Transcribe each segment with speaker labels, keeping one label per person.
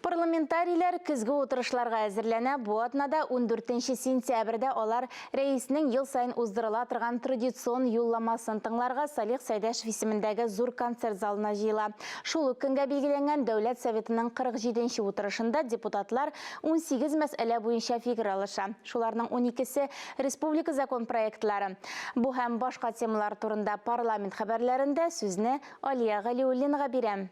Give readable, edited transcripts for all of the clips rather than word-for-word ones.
Speaker 1: Парламентарийлар көзге утырышларга әзерләнә. Бу атнада 14 сентябрьдә алар рәиснең ел саен уздырыла торган традицион юлламасын тыңларга Салих Сәйдәшев исемендәге зур концерт залына җыела. Шул ук көнгә билгеләнгән Дәүләт Советының 47 нче утырышында депутатлар 18 мәсьәлә буенча фикер алыша. Шуларның уникесе, республика закон проектлары. Бу һәм башка темалар турында парламент хәбәрләрендә сүзне Алия Галиуллинага бирәм.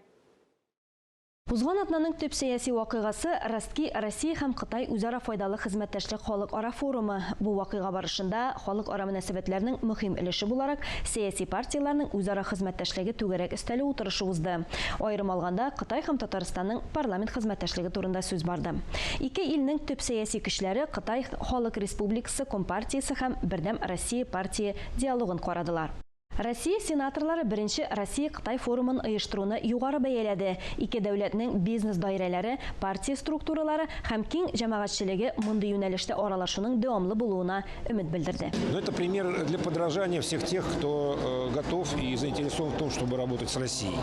Speaker 2: Узган атнаның төп сәяси вакыйгасы, Ростки Россия һәм Кытай үзара файдалы хезмәттәшлек халыкара форумы. Бу вакыйга барышында, халыкара мөнәсәбәтләрнең мөһим өлеше буларак, сәяси партияләрнең үзара хезмәттәшлеге түгәрәк өстәле утырышы узды. Аерым алганда, Кытай һәм Татарстанның парламент хезмәттәшлеге турында сүз барды. Ике илнең төп сәяси көчләре Кытай Халык Республикасы Компартиясе һәм Бердәм Россия партия диалогын карадылар. Россия сенаторлары беренче Россия-Кытай форумын оештыруны югары бәяләде. Ике дәүләтнең бизнес даирәләре, партия структуралары һәм киң җәмәгатьчелеге мондый юнәлештә аралашуның дәвамлы булуына өмет белдерде.
Speaker 3: Но это пример для подражания всех тех, кто готов и заинтересован в том, чтобы работать с Россией.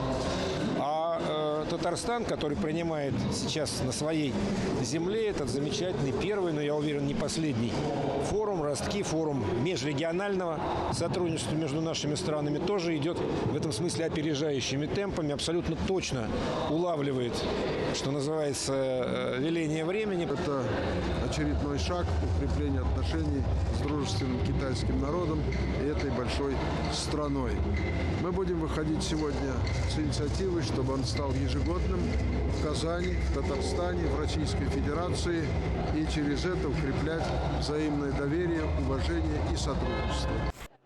Speaker 3: А Татарстан, который принимает сейчас на своей земле этот замечательный первый, но я уверен, не последний форум, Ростки, форум межрегионального сотрудничества между нашими странами, тоже идет в этом смысле опережающими темпами, абсолютно точно улавливает, что называется, веление времени.
Speaker 4: Это очередной шаг укрепления отношений с дружественным китайским народом и этой большой страной. Мы будем выходить сегодня с инициативой, чтобы он стал ежегодным в Казани, в Татарстане, в Российской Федерации и через это укреплять взаимное доверие, уважение и сотрудничество.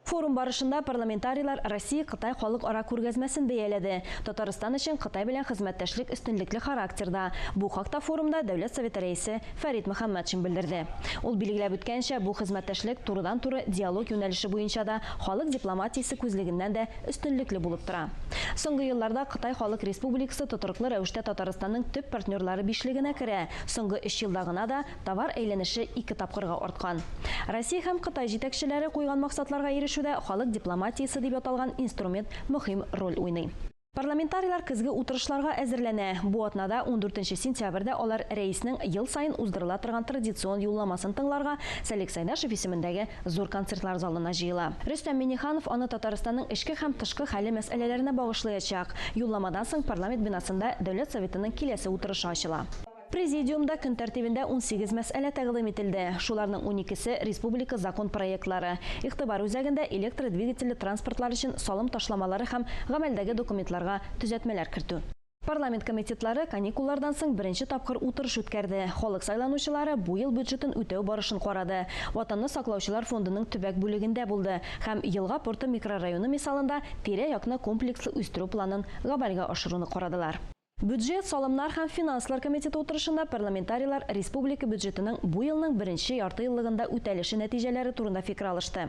Speaker 2: Форум барышында парламентарийлар Россия-Кытай халыкара күргәзмәсен бәяләде. Татарстан өчен Кытай белән хезмәттәшлек өстенлекле характерда. Бу хакта форумда Дәүләт Советы Рәисе Фәрит Мөхәммәтшин белдерде. Ул билгеләп үткәнчә, бу хезмәттәшлек турыдан-туры диалог юнәлеше буенча да, халык дипломатиясе күзлегеннән дә өстенлекле булып тора. Соңгы елларда Кытай Халык Республикасы тотрыклы рәвештә Татарстанның төп партнерлары бишлегенә керә, соңгы өч елда гына да товар әйләнеше ике тапкырга арткан. Россия һәм Кытай җитәкчеләре куйган максатларга ирешүдә халык дипломатиясе дип аталган инструмент мөһим роль уйный. Парламентарийлар көзге утырышларга әзерләнә. Бу атнада, ундүртенче сентябрьдә алар Рәиснең ел саен уздырыла торган традицион юлламасын тыңларга Сәлих Сәйдашев исемендәге Зур концертлар залына җыела. Рөстәм Миңнеханов аны Татарстанның эчке һәм тышкы хәле мәсьәләләренә багышлыячак. Юлламадан соң парламент бинасында Дәүләт Советының киләсе утырышы ачыла. Президиумда көн тәртибендә 18 мәсьәлә тәкъдим ителде. Шуларның уникесе, республика закон проектлары. Игътибар үзәгендә, электродвигательле транспортлар өчен салым ташламалары һәм гамәлдәге документларга төзәтмәләр кертү. Парламент комитетлары каникуллардан соң беренче тапкыр утырыш үткәрде. Халык сайланучылары бу ел бюджетын үтәү барышын карады, Ватанны саклаучылар фондының төбәк бүлегендә булды һәм Елга порты микрорайоны мисалында тирә-якны комплекслы үстерү планын гамәлгә ашыруны карадылар. Бюджет, салымнар һәм финанслар комитеты утырышында парламентарийлар республика бюджетының бу елның беренче яртыеллыгында үтәлеше нәтиҗәләре турында фикер алышты.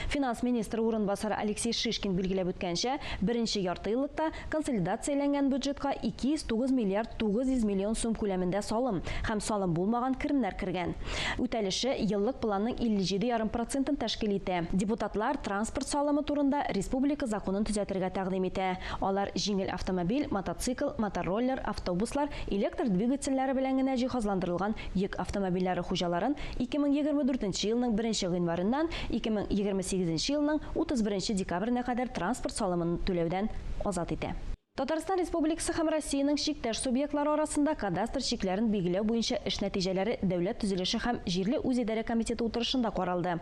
Speaker 2: Финанс министры урынбасары Алексей Шишкин билгеләп үткәнчә, беренче яртыеллыкта консолидацияләнгән бюджетка 209 миллиард 900 миллион сум күләмендә салым һәм салым булмаган керемнәр кергән. Үтәлеше еллык планның 57 ярым процентын тәшкил итә. Депутатлар транспорт салымы турында республика законын төзәтергә тәкъдим итә. Алар җиңел автомобиль, мотоцикл, мотороллер, автобуслар, электр двигательләре белән генә җиһазландырылган йөк автомобильләре хуҗаларын 2024 нче елның беренче гыйнварыннан 2028 нче елның 31 нче декабренә кадәр транспорт салымын түләүдән азат итә. Татарстан Республикасы һәм Россиянең чиктәш субъектлары арасында кадастр чикләрен билгеләү буенча эш нәтиҗәләре Дәүләт төзелеше һәм җирле үзидарә комитеты утырышында каралды.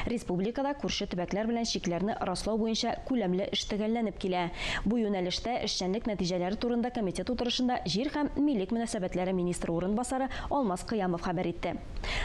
Speaker 2: Республикада күрше төбәкләр белән чикләрне раслау буенча күләмле эш төгәлләнеп килә. Бу юнәлештә эшчәнлек нәтиҗәләре турында комитет утырышында җир һәм милек мөнәсәбәтләре министры урынбасары Алмаз Кыямов хәбәр итте.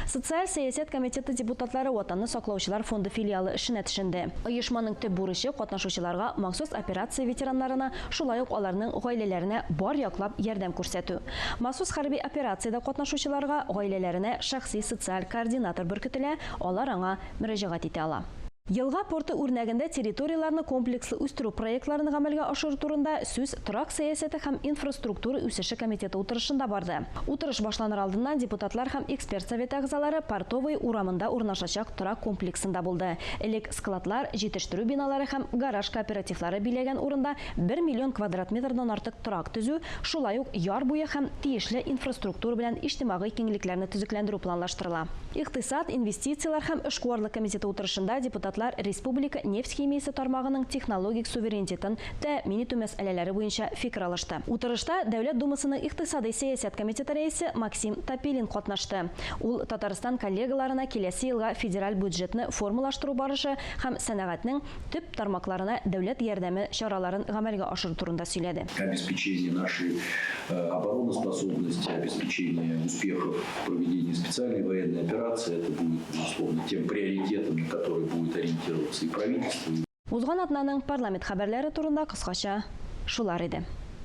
Speaker 2: Социаль сәясәт комитеты депутатлары Ватанны саклаучылар фонды филиалы эшенә төшенде. Оешманың төп бурычы, катнашучыларга, махсус операция ветераннарына, шулай ук аларның гаиләләренә бар яклап ярдәм күрсәтү. Махсус хәрби операциядә катнашучыларга, гаиләләренә шәхси социаль координатор беркетелә, алар аңа мөрәҗәгать итә ала. Елга порты үрнәгендә территорияләрне комплекслы үстерү проектларын гамәлгә ашыру турында сүз Торак сәясәте һәм инфраструктура үсеше комитеты утырышында барды. Утырыш башланыр алдыннан депутатлар һәм эксперт советы әгъзалары Портовый урамында урнашачак торак комплексында булды. Элек складлар, җитештерү биналары һәм гараж кооперативлары биләгән урында бер миллион квадрат метрдан артык торак төзү, шулай ук яр буе һәм тиешле инфраструктура белән иҗтимагый киңлекләрне төзекләндерү планлаштырыла. Икътисад, инвестицияләр һәм эшкуарлык комитеты утырышында депутатлар республика нефть химиясе тармагының технологик суверенитетын тәэмин итү мәсьәләләре буенча фикер алышты. Утырышта Дәүләт Думасының Икътисадый сәясәт комитеты рәисе Максим Топилин катнашты. Ул Татарстан коллегаларына киләсе елга федераль бюджетны формалаштыру барышы һәм сәнәгатьнең төп тармакларына дәүләт ярдәме чараларын гамәлгә ашыру турында сөйләде.
Speaker 5: Обеспечение нашей обороноспособности, обеспечение успехов в проведении специальной военной операции, это будет, безусловно, тем приоритетом, на который будет ориентироваться и правительство.
Speaker 2: Узган атнаның парламент хәбәрләре турында кыскача шулар иде.